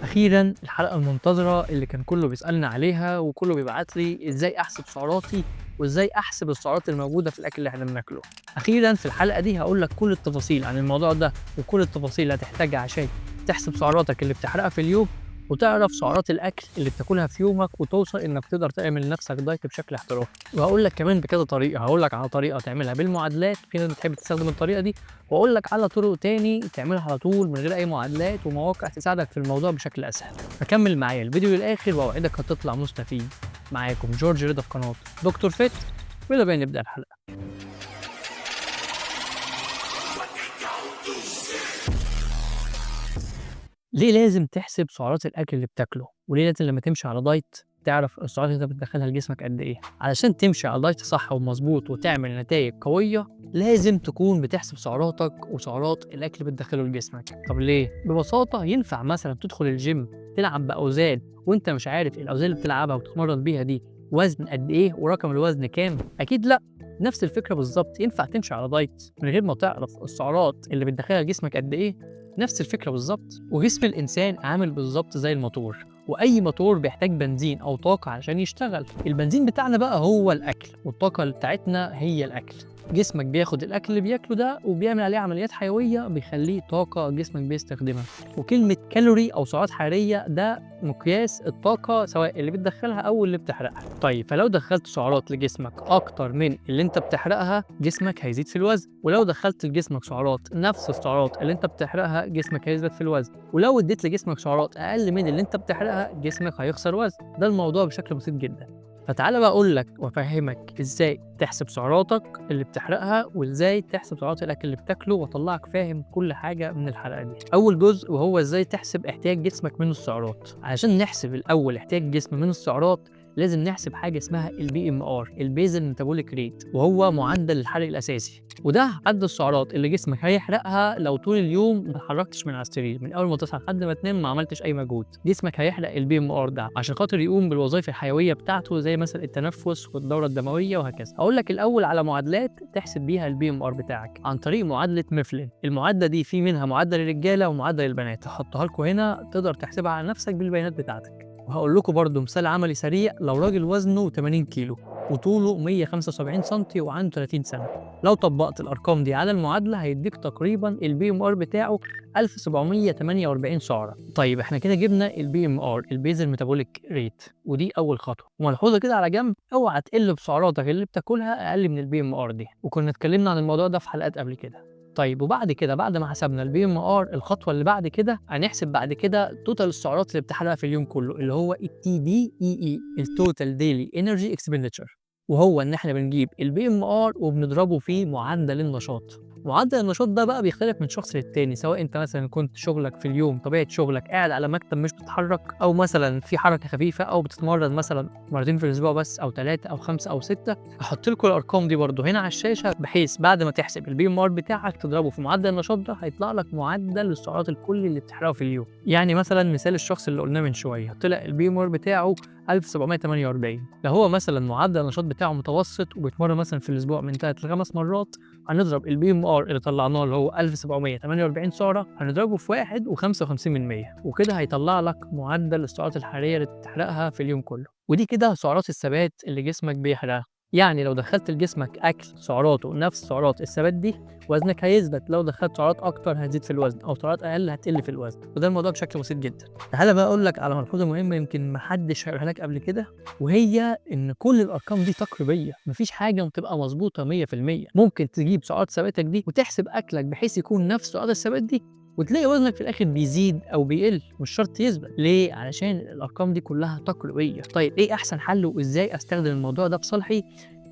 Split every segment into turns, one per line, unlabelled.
أخيرًا الحلقة المنتظرة اللي كان كله بيسألنا عليها وكله بيبعت لي إزاي أحسب سعراتي وإزاي أحسب السعرات الموجودة في الأكل اللي إحنا بناكله. أخيرًا في الحلقة دي هاقول لك كل التفاصيل عن الموضوع ده وكل التفاصيل اللي هتحتاجها عشان تحسب سعراتك اللي بتحرقها في اليوم وتعرف سعرات الأكل اللي بتاكلها في يومك وتوصل إنك تقدر تعمل لنفسك دايت بشكل احترافي. وهاقول لك كمان بكذا طريقة، هاقول لك على طريقة تعملها بالمعادلات، في ناس بتحب تستخدم الطريقة دي، وأقول لك على طرق تاني تعملها على طول من غير أي معادلات ومواقع تساعدك في الموضوع بشكل أسهل. فكمل معايا الفيديو للآخر وأوعدك هتطلع مستفيد. معاكم جورج رضا في قناة دكتور فيت، ويلا بينا نبدأ الحلقة. ليه لازم تحسب سعرات الأكل اللي بتاكله؟ وليه لازم لما تمشي على دايت تعرف السعرات اللي انت بتدخلها لجسمك قد ايه؟ علشان تمشي على دايت صح ومظبوط وتعمل نتائج قوية لازم تكون بتحسب سعراتك وسعرات الأكل اللي بتدخله لجسمك. طب ليه؟ ببساطة ينفع مثلا تدخل الجيم تلعب بأوزان وانت مش عارف الأوزان اللي بتلعبها وتتمرن بيها دي وزن قد ايه ورقم الوزن كام؟ أكيد لا. نفس الفكرة بالظبط، ينفع تمشي على دايت من غير ما تعرف السعرات اللي بتدخلها لجسمك قد ايه؟ نفس الفكرة بالظبط. وجسم الإنسان عامل بالظبط زي الموتور، وأي موتور بيحتاج بنزين أو طاقة عشان يشتغل. البنزين بتاعنا بقى هو الأكل، والطاقة بتاعتنا هي الأكل. جسمك بياخد الأكل اللي بياكله ده وبيعمل عليه عمليات حيوية بيخليه طاقة جسمك بيستخدمها. وكلمة كالوري أو سعرات حرارية ده مقياس الطاقة سواء اللي بتدخلها أو اللي بتحرقها. طيب فلو دخلت سعرات لجسمك أكتر من اللي أنت بتحرقها جسمك هيزيد في الوزن، ولو دخلت لجسمك سعرات نفس السعرات اللي أنت بتحرقها جسمك هيزيد في الوزن، ولو اديت لجسمك سعرات أقل من اللي أنت بتحرقها جسمك هيخسر وزن. ده الموضوع بشكل بسيط جدا. فتعالى بقى اقول لك وافهمك ازاي تحسب سعراتك اللي بتحرقها وازاي تحسب سعرات الاكل اللي بتاكله، واطلعك فاهم كل حاجة من الحلقة دي. اول جزء وهو ازاي تحسب احتياج جسمك من السعرات. عشان نحسب الاول احتياج الجسم من السعرات لازم نحسب حاجة اسمها ال BMR، ال basal metabolic rate، وهو معدل الحرق الاساسي، وده عدد السعرات اللي جسمك هيحرقها لو طول اليوم ما اتحركتش من على السرير، من اول ما تصحى لحد ما تنام ما عملتش اي مجهود. جسمك هيحرق ال BMR ده عشان خاطر يقوم بالوظائف الحيوية بتاعته زي مثلا التنفس والدوره الدموية وهكذا. هقول لك الاول على معادلات تحسب بيها ال BMR بتاعك عن طريق معادلة ميفلين. المعادلة دي في منها معادلة للرجاله ومعادله للبنات، هحطها لكم هنا تقدر تحسبها على نفسك بالبيانات بتاعتك. وهقول لكم برضو مثال عملي سريع. لو راجل وزنه 80 كيلو وطوله 175 سم وعنده 30 سنة، لو طبقت الأرقام دي على المعادلة هيديك تقريبا ال BMR بتاعه 1748 سعرة. طيب احنا كده جبنا ال BMR، ال basal metabolic rate، ودي أول خطوة. وملحوظة كده على جنب، اوعى تقل بسعراتك اللي بتاكلها أقل من ال BMR دي، وكنا اتكلمنا عن الموضوع ده في حلقات قبل كده. طيب وبعد كده بعد ما حسبنا ال BMR، الخطوة اللي بعد كده هنحسب بعد كده total السعرات اللي بتحرقها في اليوم كله، اللي هو ال TDEE، ال total daily energy expenditure، وهو ان احنا بنجيب ال BMR وبنضربه في معدل النشاط. معدل النشاط ده بقى بيختلف من شخص للتاني، سواء انت مثلا كنت شغلك في اليوم طبيعة شغلك قاعد على مكتب مش بتتحرك، او مثلا في حركة خفيفة، او بتتمرن مثلا مرتين في الاسبوع بس، او 3 او 5 او 6. هحط لكم الارقام دي برده هنا على الشاشة، بحيث بعد ما تحسب ال BMR بتاعك تضربه في معدل النشاط ده هيطلع لك معدل السعرات الكلي اللي بتحرقه في اليوم. يعني مثلا مثال الشخص اللي قلناه من شوية طلع ال BMR بتاعه 1748، لو هو مثلا معدل النشاط بتاعه متوسط وبيتمرن مثلا في الاسبوع من 3 ل 5 مرات، هنضرب ال BMR اللي طلعناه اللي هو 1748 سعره هنضربه في 1.55، وكده هيطلع لك معدل السعرات الحرارية اللي بتحرقها في اليوم كله. ودي كده سعرات الثبات اللي جسمك بيحرقها. يعني لو دخلت لجسمك اكل سعراته نفس سعرات الثبات دي وزنك هيثبت، لو دخلت سعرات اكتر هتزيد في الوزن، او سعرات اقل هتقل في الوزن. وده الموضوع بشكل بسيط جدا. تعالى بقى اقول لك على ملحوظة مهمة يمكن محدش هيقولها لك قبل كده، وهي ان كل الارقام دي تقريبية، مفيش حاجة بتبقى مظبوطة 100%. ممكن تجيب سعرات ثباتك دي وتحسب اكلك بحيث يكون نفس سعرات الثبات دي، وتلاقي وزنك في الاخر بيزيد او بيقل، مش شرط يثبت. ليه؟ علشان الارقام دي كلها تقريبية. طيب ايه احسن حل وازاي استخدم الموضوع ده في صالحي؟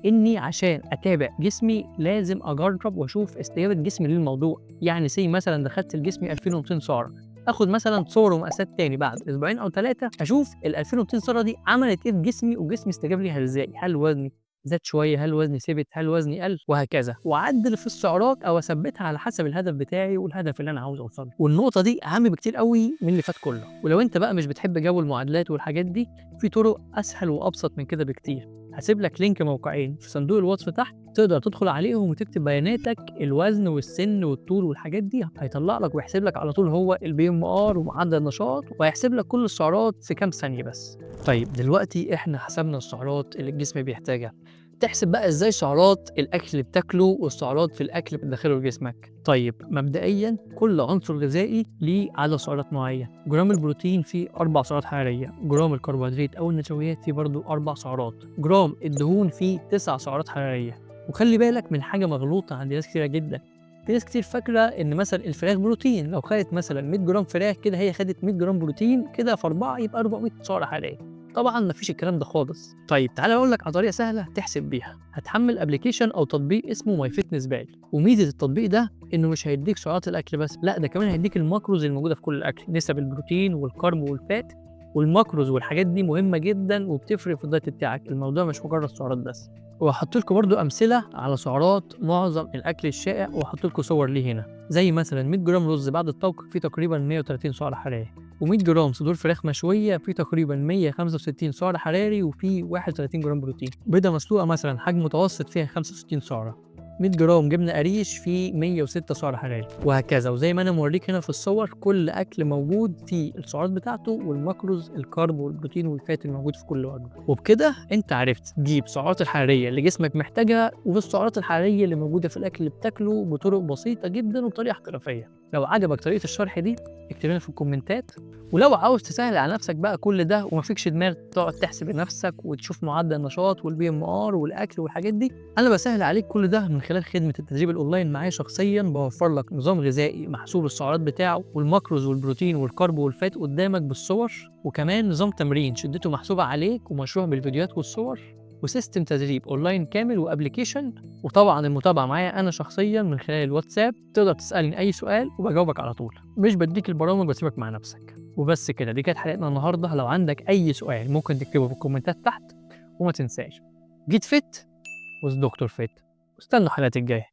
اني عشان اتابع جسمي لازم اجرب واشوف استجابة جسمي للموضوع. يعني say مثلا دخلت لجسمي 2200 سعره، اخد مثلا صور ومقاسات تاني بعد اسبوعين او 3، اشوف ال 2200 سعره دي عملت ايه في جسمي وجسمي استجاب ليها ازاي، هل وزني زاد شوية، هل وزني ثبت، هل وزني قل، وهكذا، واعدل في السعرات او اثبتها على حسب الهدف بتاعي والهدف اللي انا عاوز اوصله. والنقطة دي اهم بكتير قوي من اللي فات كله. ولو انت بقى مش بتحب جو المعادلات والحاجات دي، في طرق اسهل وابسط من كده بكتير. هسيب لك link موقعين في صندوق الوصف تحت، تقدر تدخل عليهم وتكتب بياناتك، الوزن والسن والطول والحاجات دي، هيطلع لك ويحسب لك على طول هو ال BMR ومعدل النشاط، وهيحسب لك كل السعرات في كام ثانية بس. طيب دلوقتي احنا حسبنا السعرات اللي الجسم بيحتاجها، تحسب بقى ازاي سعرات الاكل اللي بتاكله والسعرات في الاكل اللي بتدخله لجسمك. طيب مبدئيا كل عنصر غذائي ليه عدد سعرات معين. جرام البروتين فيه 4 سعرات حرارية، جرام الكربوهيدرات او النشويات فيه برضو 4 سعرات، جرام الدهون فيه 9 سعرات حرارية. وخلي بالك من حاجة مغلوطة عند ناس كتيرة جدا، في ناس كتير فاكره ان مثلا الفراخ بروتين، لو خدت مثلا 100 جرام فراخ كده هي خدت 100 جرام بروتين كده في 4 يبقى 400 سعره حرارية. طبعا مفيش الكلام ده خالص. طيب تعالى اقول لك على طريقه سهلة تحسب بيها. هتحمل application او تطبيق اسمه MyFitnessPal، وميزه التطبيق ده انه مش هيديك سعرات الاكل بس، لا ده كمان هيديك ال macros الموجودة في كل الاكل، نسب البروتين وال carb وال fat وال macros والحاجات دي مهمة جدا وبتفرق في ال diet بتاعك. الموضوع مش مجرد سعرات بس. وهحط لكم برضو امثلة على سعرات معظم الاكل الشائع، وهحط لكم صور ليه هنا، زي مثلا 100 جرام رز بعد الطبخ فيه تقريبا 130 سعر حراري، و100 جرام صدور فراخ مشوية فيه تقريبا 165 سعر حراري وفيه 31 جرام بروتين. بيضة مسلوقة مثلا حجم متوسط فيها 65 سعره، 100 جرام جبنه قريش فيه 106 سعر حراري، وهكذا. وزي ما انا موريك هنا في الصور كل اكل موجود فيه السعرات بتاعته وال macros ال carb والبروتين وال fat الموجود في كل وجبة. وبكده انت عرفت تجيب السعرات الحرارية اللي جسمك محتاجها والسعرات الحرارية اللي موجودة في الاكل اللي بتاكله بطرق بسيطة جدا وبطريقة احترافية. لو عجبك طريقه الشرح دي اكتب لنا في الكومنتات، ولو عاوز تسهل على نفسك بقى كل ده وما فيكش دماغ تقعد تحسب لنفسك وتشوف معدل النشاط وال BMR والاكل والحاجات دي، انا بسهل عليك كل ده من خلال خدمة التدريب الاونلاين معايا شخصيا. بوفر لك نظام غذائي محسوب السعرات بتاعه وال macros والبروتين وال carb وال fat قدامك بالصور، وكمان نظام تمرين شدته محسوبة عليك ومشروح بالفيديوهات والصور، و system تدريب اونلاين كامل و application، وطبعا المتابعة معايا انا شخصيا من خلال الواتساب. تقدر تسالني اي سؤال وبجاوبك على طول، مش بديك البرامج واسيبك مع نفسك. وبس كده، دي كانت حلقتنا النهارده. لو عندك اي سؤال ممكن تكتبه في الكومنتات تحت، وما تنساش get fit with دكتور فيت، واستنوا الحلقات الجاية.